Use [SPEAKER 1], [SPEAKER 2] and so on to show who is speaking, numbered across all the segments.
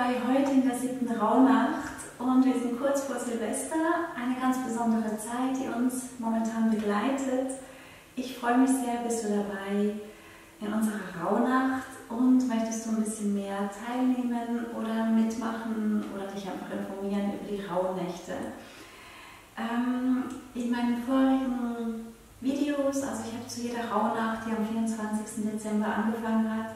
[SPEAKER 1] dabei heute in der 7. Rauhnacht und wir sind kurz vor Silvester, eine ganz besondere Zeit, die uns momentan begleitet. Ich freue mich sehr, bist du dabei in unserer Rauhnacht und möchtest du ein bisschen mehr teilnehmen oder mitmachen oder dich einfach informieren über die Rauhnächte. In meinen vorigen Videos, also ich habe zu jeder Rauhnacht, die am 24. Dezember angefangen hat,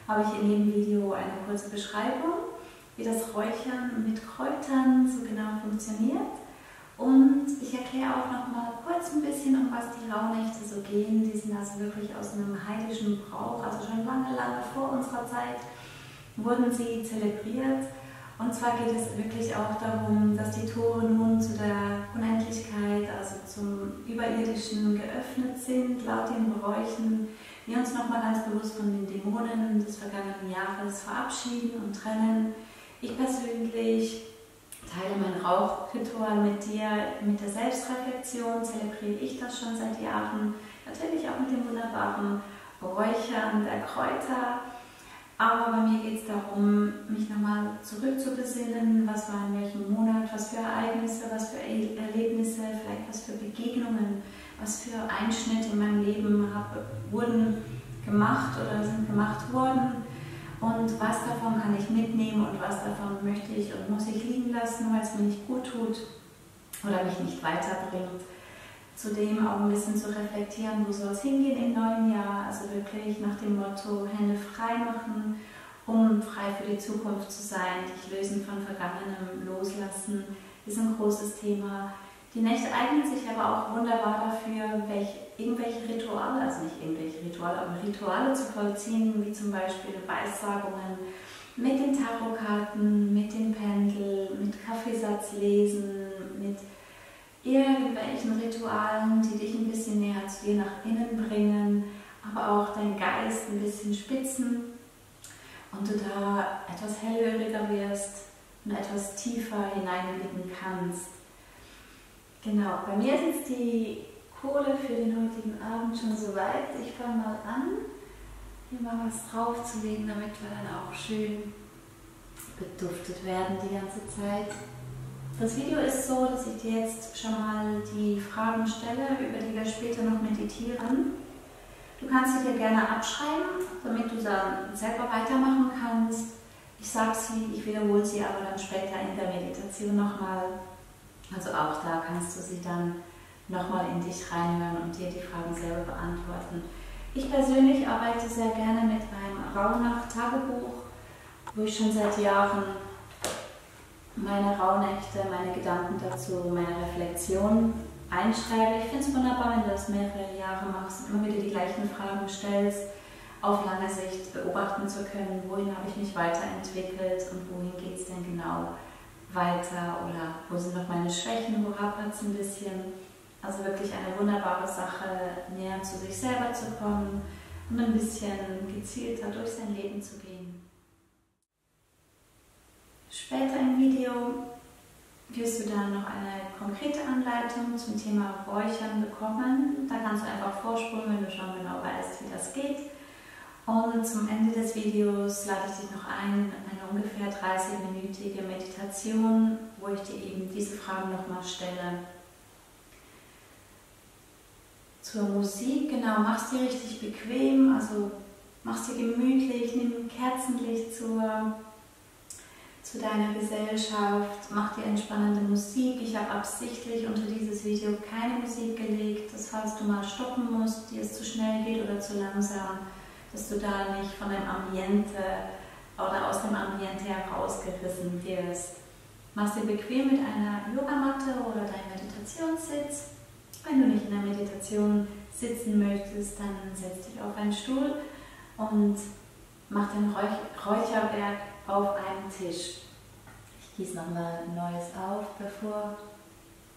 [SPEAKER 1] habe ich in jedem Video eine kurze Beschreibung, wie das Räuchern mit Kräutern so genau funktioniert. Und ich erkläre auch noch mal kurz ein bisschen, um was die Rauhnächte so gehen. Die sind also wirklich aus einem heidnischen Brauch, also schon lange, lange vor unserer Zeit wurden sie zelebriert. Und zwar geht es wirklich auch darum, dass die Tore nun zu der Unendlichkeit, also zum Überirdischen geöffnet sind, laut den Bräuchen, wir uns nochmal ganz bewusst von den Dämonen des vergangenen Jahres verabschieden und trennen. Ich persönlich teile mein Rauchritual mit dir, mit der Selbstreflexion, zelebriere ich das schon seit Jahren, natürlich auch mit dem wunderbaren Räuchern der Kräuter. Aber bei mir geht es darum, mich nochmal zurückzubesinnen, was war in welchem Monat, was für Ereignisse, was für Erlebnisse, vielleicht was für Begegnungen, was für Einschnitte in meinem Leben wurden gemacht oder sind gemacht worden und was davon kann ich mitnehmen und was davon möchte ich und muss ich liegen lassen, weil es mir nicht gut tut oder mich nicht weiterbringt. Zudem auch ein bisschen zu reflektieren, wo soll es hingehen im neuen Jahr, also wirklich nach dem Motto Hände frei machen, um frei für die Zukunft zu sein, dich lösen von Vergangenem, loslassen, ist ein großes Thema. Die Nächte eignen sich aber auch wunderbar dafür, irgendwelche Rituale, also nicht irgendwelche Rituale, aber Rituale zu vollziehen, wie zum Beispiel Weissagungen mit den Tarotkarten, mit dem Pendel, mit Kaffeesatz lesen, mit irgendwelchen Ritualen, die dich ein bisschen näher zu dir nach innen bringen, aber auch deinen Geist ein bisschen spitzen und du da etwas hellhöriger wirst und etwas tiefer hineinblicken kannst. Genau, bei mir ist jetzt die Kohle für den heutigen Abend schon soweit. Ich fange mal an, hier mal was draufzulegen, damit wir dann auch schön beduftet werden die ganze Zeit. Das Video ist so, dass ich dir jetzt schon mal die Fragen stelle, über die wir später noch meditieren. Du kannst sie dir gerne abschreiben, damit du dann selber weitermachen kannst. Ich sage sie, ich wiederhole sie aber dann später in der Meditation nochmal. Also auch da kannst du sie dann nochmal in dich reinhören und dir die Fragen selber beantworten. Ich persönlich arbeite sehr gerne mit einem Rauhnacht-Tagebuch, wo ich schon seit Jahren meine Rauhnächte, meine Gedanken dazu, meine Reflexion einschreibe. Ich finde es wunderbar, wenn du das mehrere Jahre machst und immer wieder die gleichen Fragen stellst, auf lange Sicht beobachten zu können, wohin habe ich mich weiterentwickelt und wohin geht es denn genau weiter oder wo sind noch meine Schwächen, wo hapert es ein bisschen. Also wirklich eine wunderbare Sache, näher zu sich selber zu kommen und ein bisschen gezielter durch sein Leben zu gehen. Später im Video wirst du dann noch eine konkrete Anleitung zum Thema Räuchern bekommen. Da kannst du einfach vorspulen, wenn du schon genau weißt, wie das geht. Und zum Ende des Videos lade ich dich noch ein, eine ungefähr 30-minütige Meditation, wo ich dir eben diese Fragen nochmal stelle. Zur Musik, genau, mach's dir richtig bequem, also mach's dir gemütlich, nimm Kerzenlicht zu deiner Gesellschaft, mach dir entspannende Musik. Ich habe absichtlich unter dieses Video keine Musik gelegt, dass falls du mal stoppen musst, dir es zu schnell geht oder zu langsam, dass du da nicht von dem Ambiente oder aus dem Ambiente herausgerissen wirst. Mach dir bequem mit einer Yogamatte oder deinem Meditationssitz. Wenn du nicht in der Meditation sitzen möchtest, dann setz dich auf einen Stuhl und mach den Räucherwerk auf einem Tisch. Ich gieße nochmal Neues auf, bevor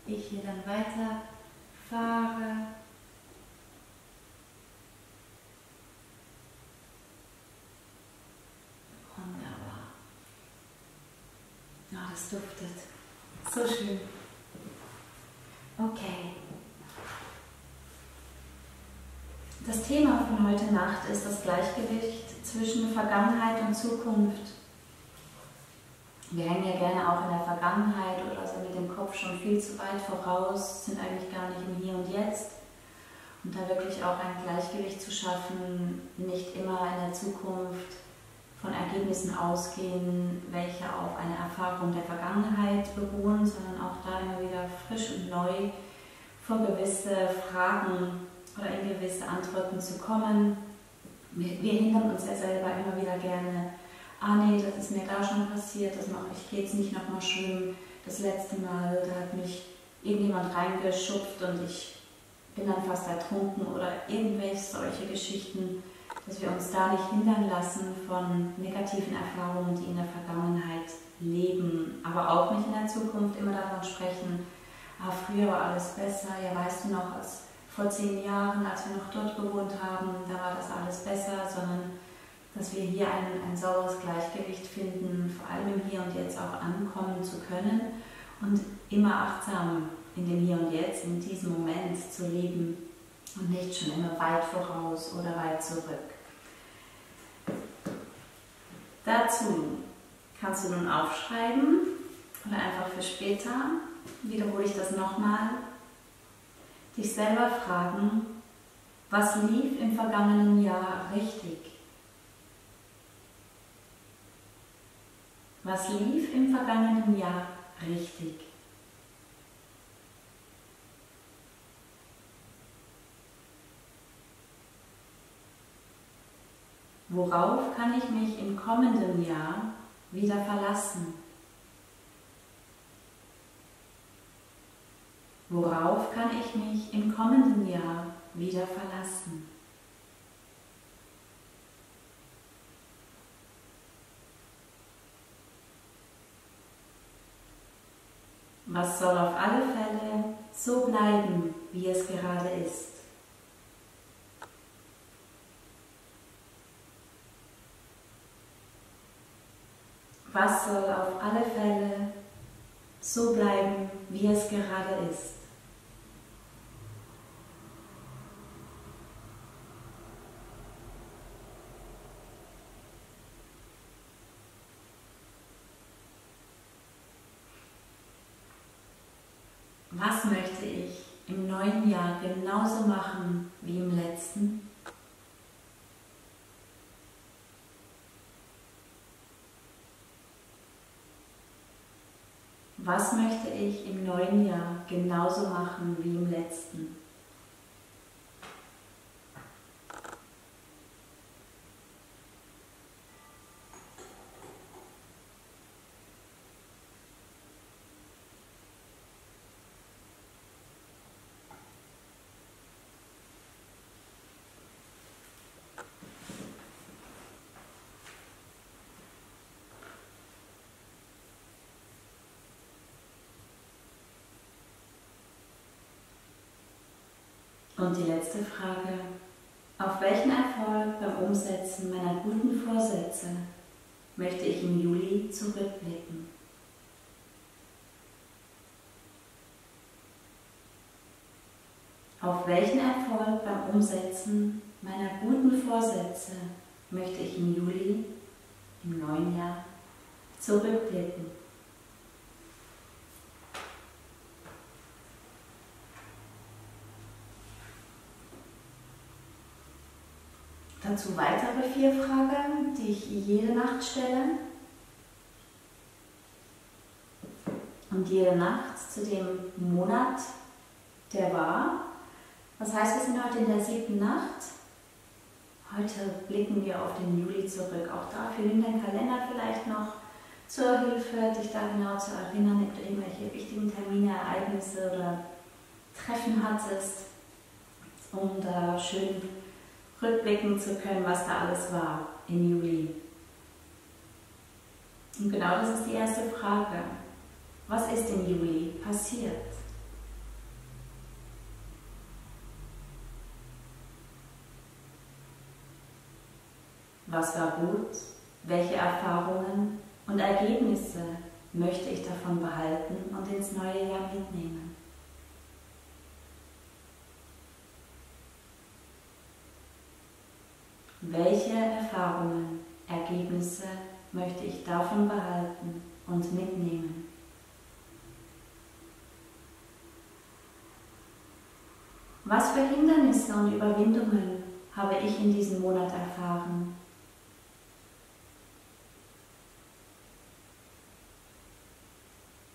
[SPEAKER 1] ich hier dann weiterfahre. Wunderbar. Oh, das duftet. So schön. Okay. Das Thema von heute Nacht ist das Gleichgewicht zwischen Vergangenheit und Zukunft. Wir hängen ja gerne auch in der Vergangenheit oder sind mit dem Kopf schon viel zu weit voraus, sind eigentlich gar nicht im Hier und Jetzt. Und da wirklich auch ein Gleichgewicht zu schaffen, nicht immer in der Zukunft von Ergebnissen ausgehen, welche auf eine Erfahrung der Vergangenheit beruhen, sondern auch da immer wieder frisch und neu vor gewisse Fragen oder in gewisse Antworten zu kommen. Wir hindern uns ja selber immer wieder gerne. Nee, das ist mir da schon passiert, das mache ich, gehe jetzt nicht nochmal schwimmen. Das letzte Mal, da hat mich irgendjemand reingeschupft und ich bin dann fast ertrunken oder irgendwelche solche Geschichten, dass wir uns da nicht hindern lassen von negativen Erfahrungen, die in der Vergangenheit leben, aber auch nicht in der Zukunft immer davon sprechen, früher war alles besser, ja weißt du noch, als vor 10 Jahren, als wir noch dort gewohnt haben, da war das alles besser, sondern dass wir hier ein sauberes Gleichgewicht finden, vor allem im Hier und Jetzt auch ankommen zu können und immer achtsam in dem Hier und Jetzt, in diesem Moment zu leben und nicht schon immer weit voraus oder weit zurück. Dazu kannst du nun aufschreiben oder einfach für später, wiederhole ich das nochmal, dich selber fragen, was lief im vergangenen Jahr richtig? Was lief im vergangenen Jahr richtig? Worauf kann ich mich im kommenden Jahr wieder verlassen? Worauf kann ich mich im kommenden Jahr wieder verlassen? Was soll auf alle Fälle so bleiben, wie es gerade ist? Was soll auf alle Fälle so bleiben, wie es gerade ist? Was möchte ich im neuen Jahr genauso machen wie im letzten? Was möchte ich im neuen Jahr genauso machen wie im letzten? Und die letzte Frage, auf welchen Erfolg beim Umsetzen meiner guten Vorsätze möchte ich im Juli zurückblicken? Auf welchen Erfolg beim Umsetzen meiner guten Vorsätze möchte ich im Juli, im neuen Jahr, zurückblicken? Dazu weitere 4 Fragen, die ich jede Nacht stelle. Und jede Nacht zu dem Monat, der war. Das heißt, wir sind heute in der 7. Nacht. Heute blicken wir auf den Juli zurück. Auch dafür nimm deinen Kalender vielleicht noch zur Hilfe, dich da genau zu erinnern, ob du irgendwelche wichtigen Termine, Ereignisse oder Treffen hattest, um da schön rückblicken zu können, was da alles war im Juli. Und genau das ist die erste Frage. Was ist im Juli passiert? Was war gut? Welche Erfahrungen und Ergebnisse möchte ich davon behalten und ins neue Jahr mitnehmen? Welche Erfahrungen, Ergebnisse möchte ich davon behalten und mitnehmen. Was für Hindernisse und Überwindungen habe ich in diesem Monat erfahren?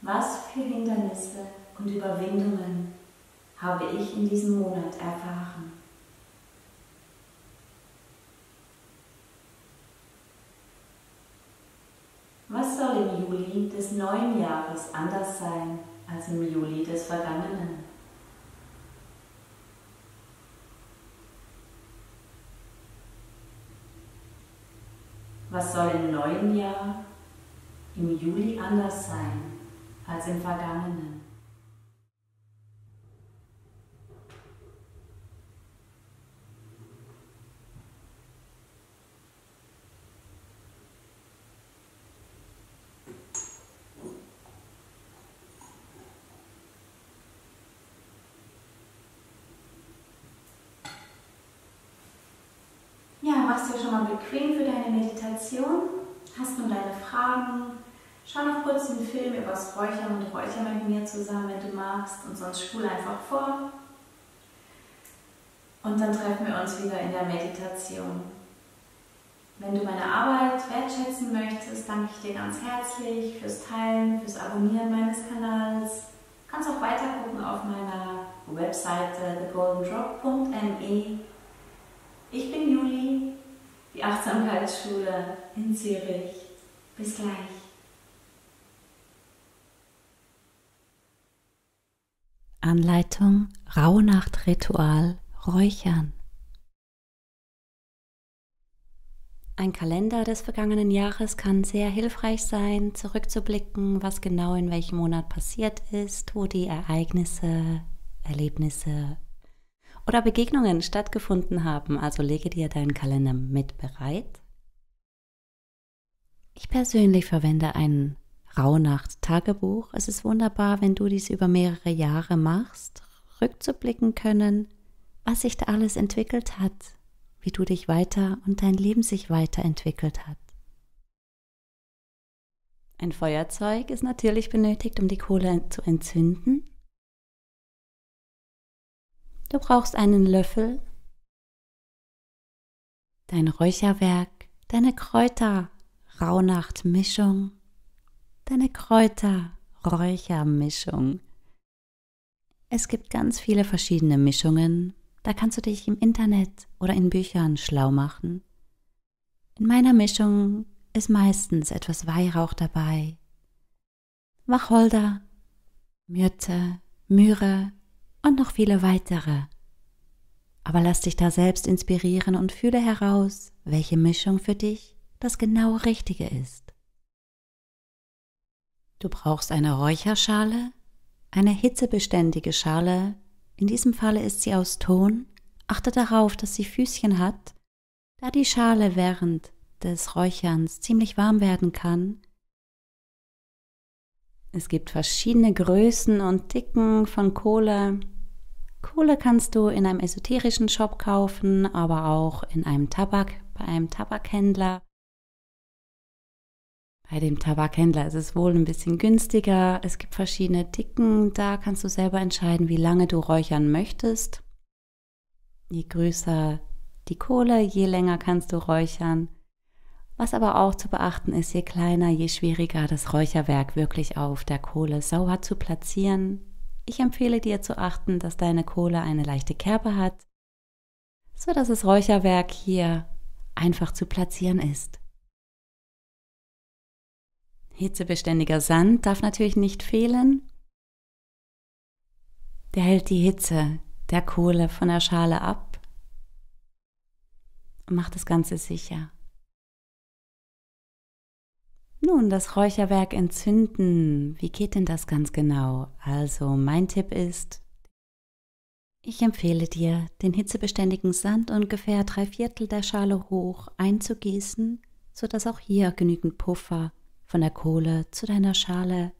[SPEAKER 1] Was für Hindernisse und Überwindungen habe ich in diesem Monat erfahren? Was soll im Juli des neuen Jahres anders sein als im Juli des vergangenen? Was soll im neuen Jahr im Juli anders sein als im vergangenen? Ja, machst du schon mal bequem für deine Meditation? Hast du deine Fragen? Schau noch kurz den Film übers Räuchern und Räuchern mit mir zusammen, wenn du magst, und sonst spul einfach vor. Und dann treffen wir uns wieder in der Meditation. Wenn du meine Arbeit wertschätzen möchtest, danke ich dir ganz herzlich fürs Teilen, fürs Abonnieren meines Kanals. Du kannst auch weiter gucken auf meiner Webseite thegoldendrop.me. Ich bin Juli, die Achtsamkeitsschule in Zürich. Bis gleich.
[SPEAKER 2] Anleitung Rauhnacht-Ritual Räuchern. Ein Kalender des vergangenen Jahres kann sehr hilfreich sein, zurückzublicken, was genau in welchem Monat passiert ist, wo die Ereignisse, Erlebnisse oder Begegnungen stattgefunden haben. Also lege dir deinen Kalender mit bereit. Ich persönlich verwende ein Rauhnacht-Tagebuch. Es ist wunderbar, wenn du dies über mehrere Jahre machst, rückzublicken können, was sich da alles entwickelt hat, wie du dich weiter und dein Leben sich weiterentwickelt hat. Ein Feuerzeug ist natürlich benötigt, um die Kohle zu entzünden. Du brauchst einen Löffel, dein Räucherwerk, deine Kräuter-Rauhnacht-Mischung, deine Kräuter-Räuchermischung. Es gibt ganz viele verschiedene Mischungen. Da kannst du dich im Internet oder in Büchern schlau machen. In meiner Mischung ist meistens etwas Weihrauch dabei, Wacholder, Myrte, Myrrhe und noch viele weitere. Aber lass dich da selbst inspirieren und fühle heraus, welche Mischung für dich das genau Richtige ist. Du brauchst eine Räucherschale, eine hitzebeständige Schale. In diesem Falle ist sie aus Ton. Achte darauf, dass sie Füßchen hat, da die Schale während des Räucherns ziemlich warm werden kann. Es gibt verschiedene Größen und Dicken von Kohle. Kohle kannst du in einem esoterischen Shop kaufen, aber auch bei einem Tabakhändler. Bei dem Tabakhändler ist es wohl ein bisschen günstiger. Es gibt verschiedene Dicken, da kannst du selber entscheiden, wie lange du räuchern möchtest. Je größer die Kohle, je länger kannst du räuchern. Was aber auch zu beachten ist, je kleiner, je schwieriger das Räucherwerk wirklich auf der Kohle sauber zu platzieren. Ich empfehle dir zu achten, dass deine Kohle eine leichte Kerbe hat, sodass das Räucherwerk hier einfach zu platzieren ist. Hitzebeständiger Sand darf natürlich nicht fehlen. Der hält die Hitze der Kohle von der Schale ab und macht das Ganze sicher. Nun, das Räucherwerk entzünden. Wie geht denn das ganz genau? Also, mein Tipp ist, ich empfehle dir, den hitzebeständigen Sand ungefähr 3/4 der Schale hoch einzugießen, sodass auch hier genügend Puffer von der Kohle zu deiner Schale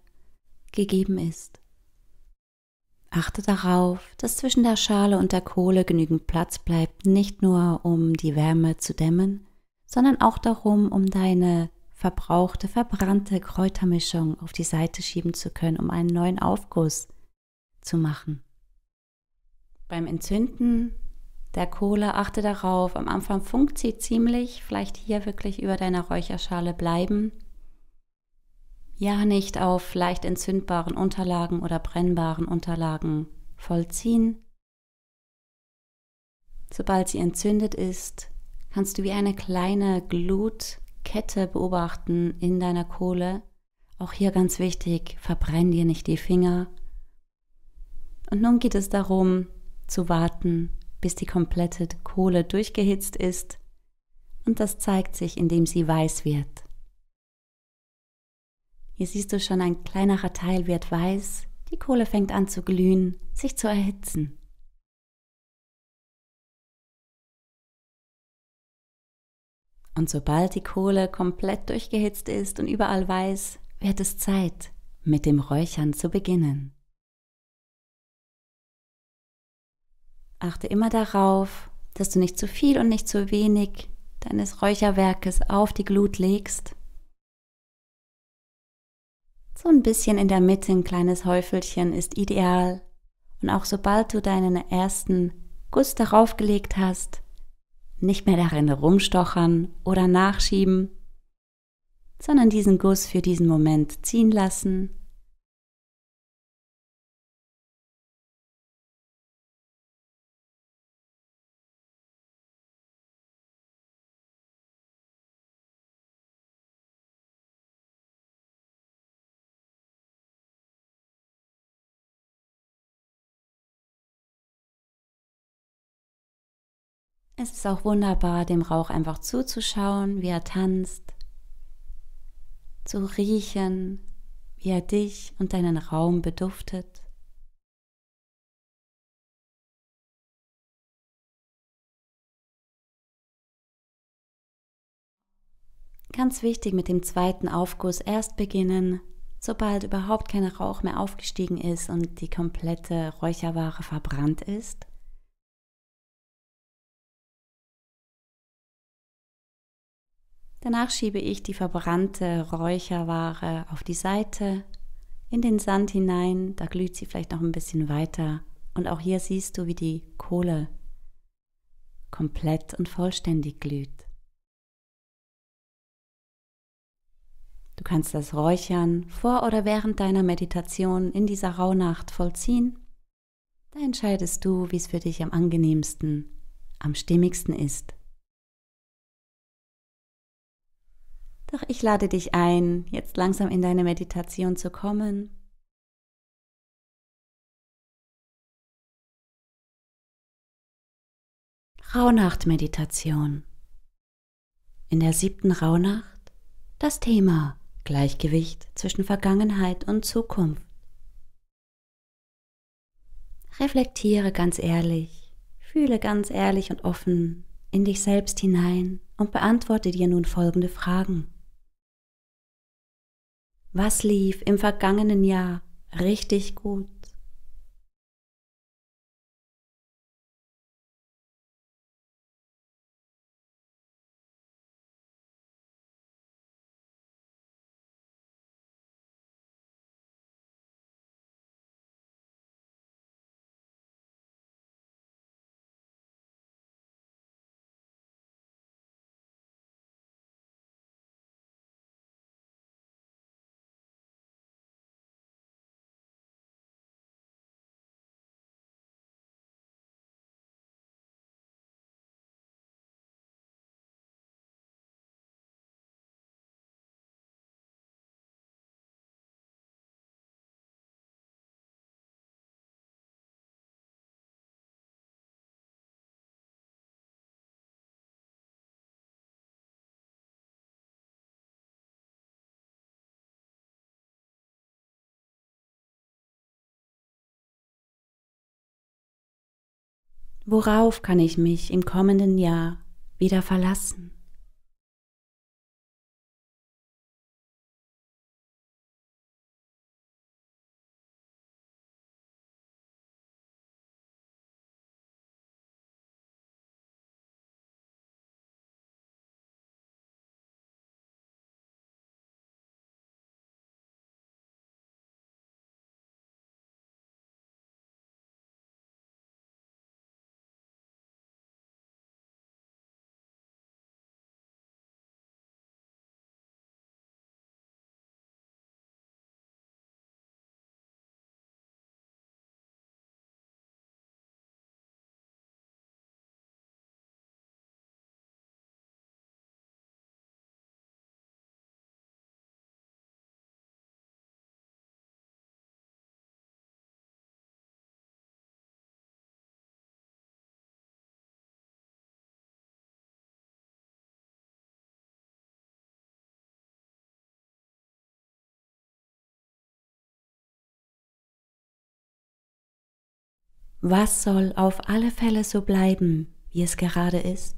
[SPEAKER 2] gegeben ist. Achte darauf, dass zwischen der Schale und der Kohle genügend Platz bleibt, nicht nur um die Wärme zu dämmen, sondern auch darum, um deine verbrauchte, verbrannte Kräutermischung auf die Seite schieben zu können, um einen neuen Aufguss zu machen. Beim Entzünden der Kohle achte darauf, am Anfang funkt sie ziemlich, vielleicht hier wirklich über deiner Räucherschale bleiben. Ja, nicht auf leicht entzündbaren Unterlagen oder brennbaren Unterlagen vollziehen. Sobald sie entzündet ist, kannst du wie eine kleine Glutkette beobachten in deiner Kohle. Auch hier ganz wichtig, verbrenn dir nicht die Finger. Und nun geht es darum, zu warten, bis die komplette Kohle durchgehitzt ist. Und das zeigt sich, indem sie weiß wird. Hier siehst du schon, ein kleinerer Teil wird weiß. Die Kohle fängt an zu glühen, sich zu erhitzen. Und sobald die Kohle komplett durchgehitzt ist und überall weiß, wird es Zeit, mit dem Räuchern zu beginnen. Achte immer darauf, dass du nicht zu viel und nicht zu wenig deines Räucherwerkes auf die Glut legst. So ein bisschen in der Mitte, ein kleines Häufelchen ist ideal. Und auch sobald du deinen ersten Guss darauf gelegt hast, nicht mehr darin rumstochern oder nachschieben, sondern diesen Guss für diesen Moment ziehen lassen. Es ist auch wunderbar, dem Rauch einfach zuzuschauen, wie er tanzt, zu riechen, wie er dich und deinen Raum beduftet. Ganz wichtig, mit dem zweiten Aufguss erst beginnen, sobald überhaupt kein Rauch mehr aufgestiegen ist und die komplette Räucherware verbrannt ist. Danach schiebe ich die verbrannte Räucherware auf die Seite, in den Sand hinein, da glüht sie vielleicht noch ein bisschen weiter. Und auch hier siehst du, wie die Kohle komplett und vollständig glüht. Du kannst das Räuchern vor oder während deiner Meditation in dieser Rauhnacht vollziehen. Da entscheidest du, wie es für dich am angenehmsten, am stimmigsten ist. Doch ich lade dich ein, jetzt langsam in deine Meditation zu kommen. Rauhnacht-Meditation. In der 7. Rauhnacht das Thema Gleichgewicht zwischen Vergangenheit und Zukunft. Reflektiere ganz ehrlich, fühle ganz ehrlich und offen in dich selbst hinein und beantworte dir nun folgende Fragen. Was lief im vergangenen Jahr richtig gut? Worauf kann ich mich im kommenden Jahr wieder verlassen? Was soll auf alle Fälle so bleiben, wie es gerade ist?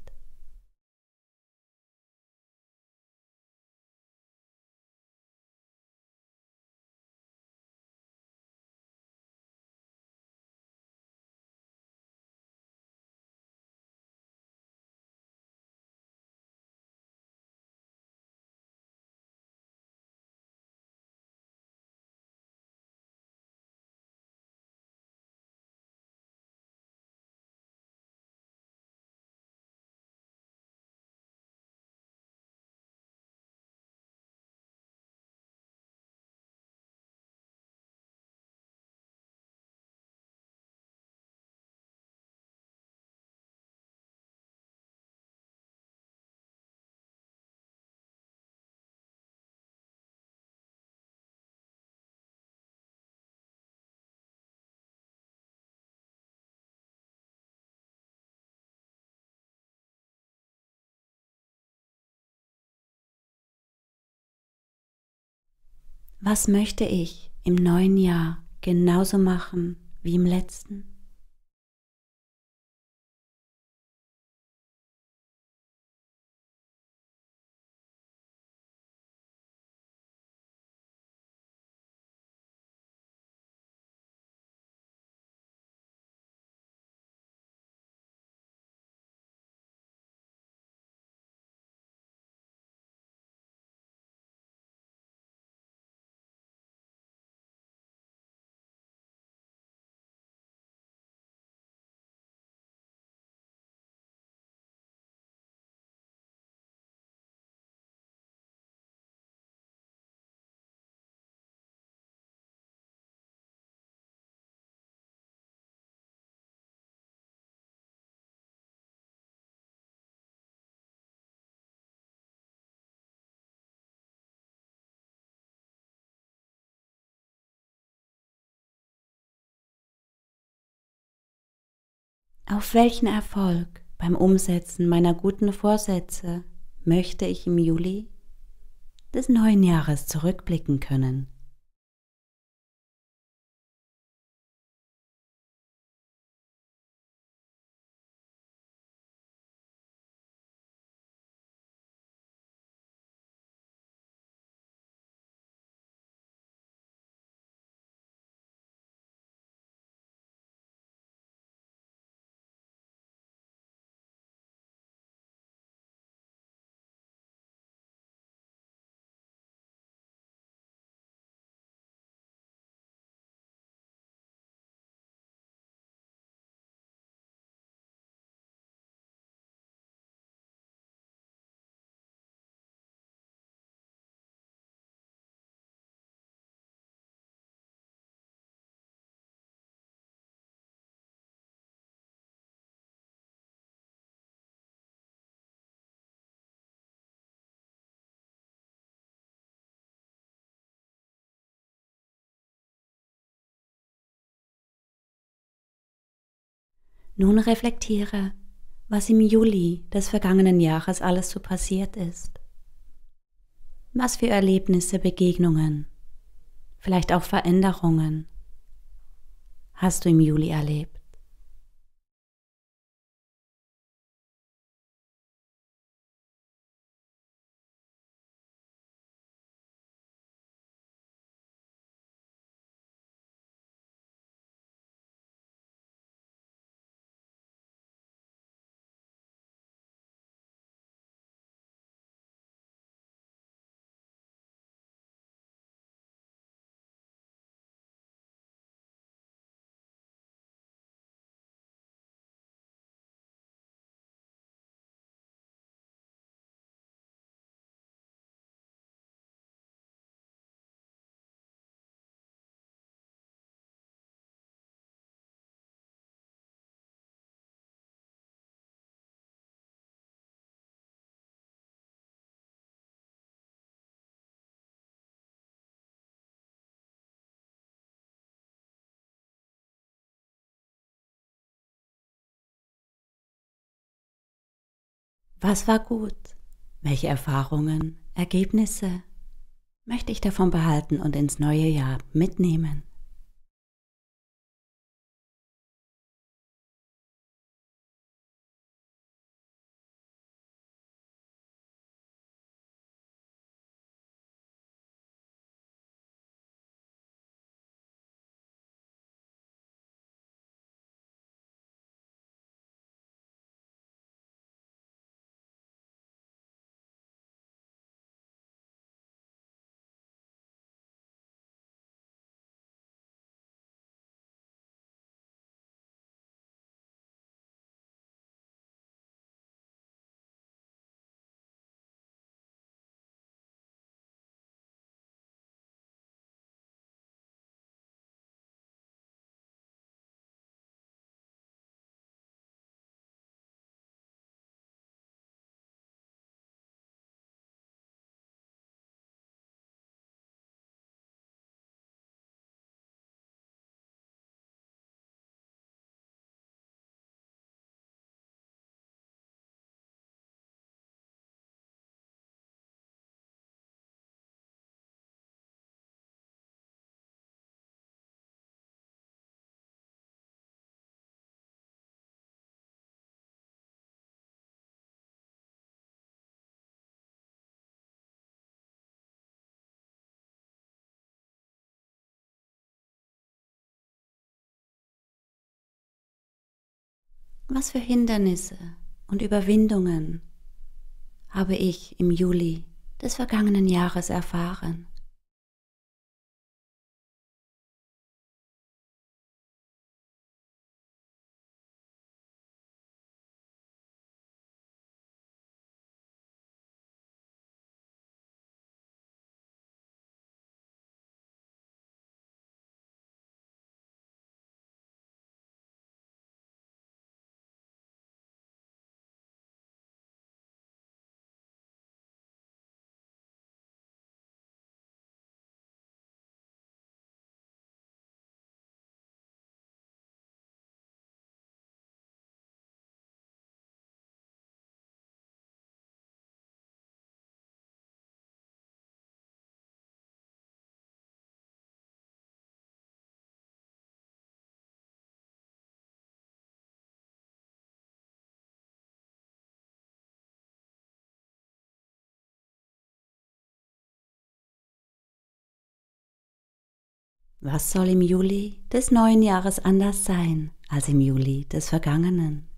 [SPEAKER 2] Was möchte ich im neuen Jahr genauso machen wie im letzten? Auf welchen Erfolg beim Umsetzen meiner guten Vorsätze möchte ich im Juli des neuen Jahres zurückblicken können? Nun reflektiere, was im Juli des vergangenen Jahres alles so passiert ist. Was für Erlebnisse, Begegnungen, vielleicht auch Veränderungen hast du im Juli erlebt? Was war gut? Welche Erfahrungen, Ergebnisse möchte ich davon behalten und ins neue Jahr mitnehmen? Was für Hindernisse und Überwindungen habe ich im Juli des vergangenen Jahres erfahren? Was soll im Juli des neuen Jahres anders sein als im Juli des vergangenen?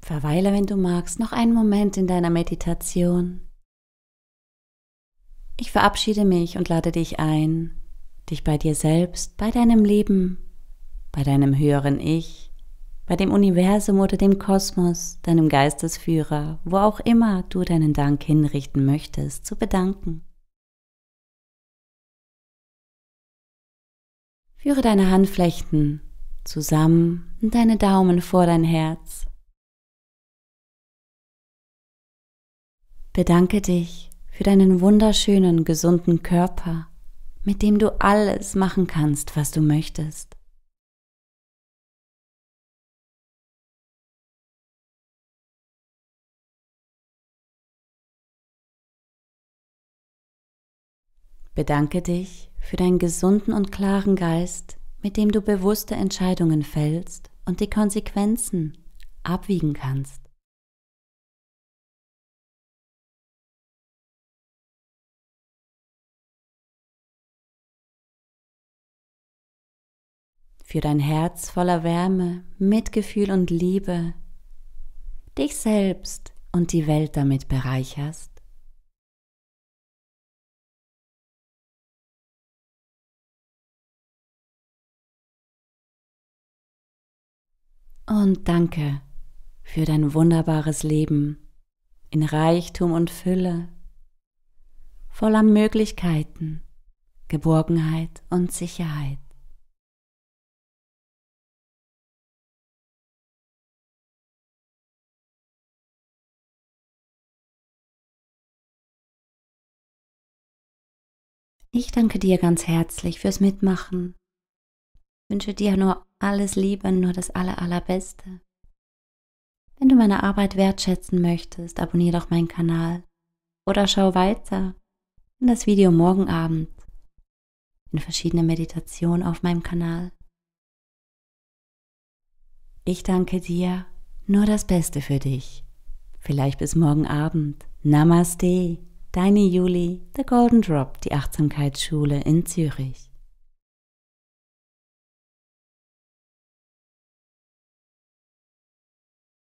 [SPEAKER 2] Verweile, wenn du magst, noch einen Moment in deiner Meditation. Ich verabschiede mich und lade dich ein, dich bei dir selbst, bei deinem Leben, bei deinem höheren Ich, bei dem Universum oder dem Kosmos, deinem Geistesführer, wo auch immer du deinen Dank hinrichten möchtest, zu bedanken. Führe deine Handflächen zusammen und deine Daumen vor dein Herz. Bedanke dich für deinen wunderschönen, gesunden Körper, mit dem du alles machen kannst, was du möchtest. Bedanke dich für deinen gesunden und klaren Geist, mit dem du bewusste Entscheidungen fällst und die Konsequenzen abwiegen kannst. für dein Herz voller Wärme, Mitgefühl und Liebe, dich selbst und die Welt damit bereicherst. Und danke für dein wunderbares Leben in Reichtum und Fülle, voller Möglichkeiten, Geborgenheit und Sicherheit. Ich danke dir ganz herzlich fürs Mitmachen. Ich wünsche dir nur alles Liebe, nur das Allerbeste. Wenn du meine Arbeit wertschätzen möchtest, abonniere doch meinen Kanal oder schau weiter in das Video morgen Abend in verschiedene Meditationen auf meinem Kanal. Ich danke dir, nur das Beste für dich. Vielleicht bis morgen Abend. Namaste, deine Juli, The Golden Drop, die Achtsamkeitsschule in Zürich.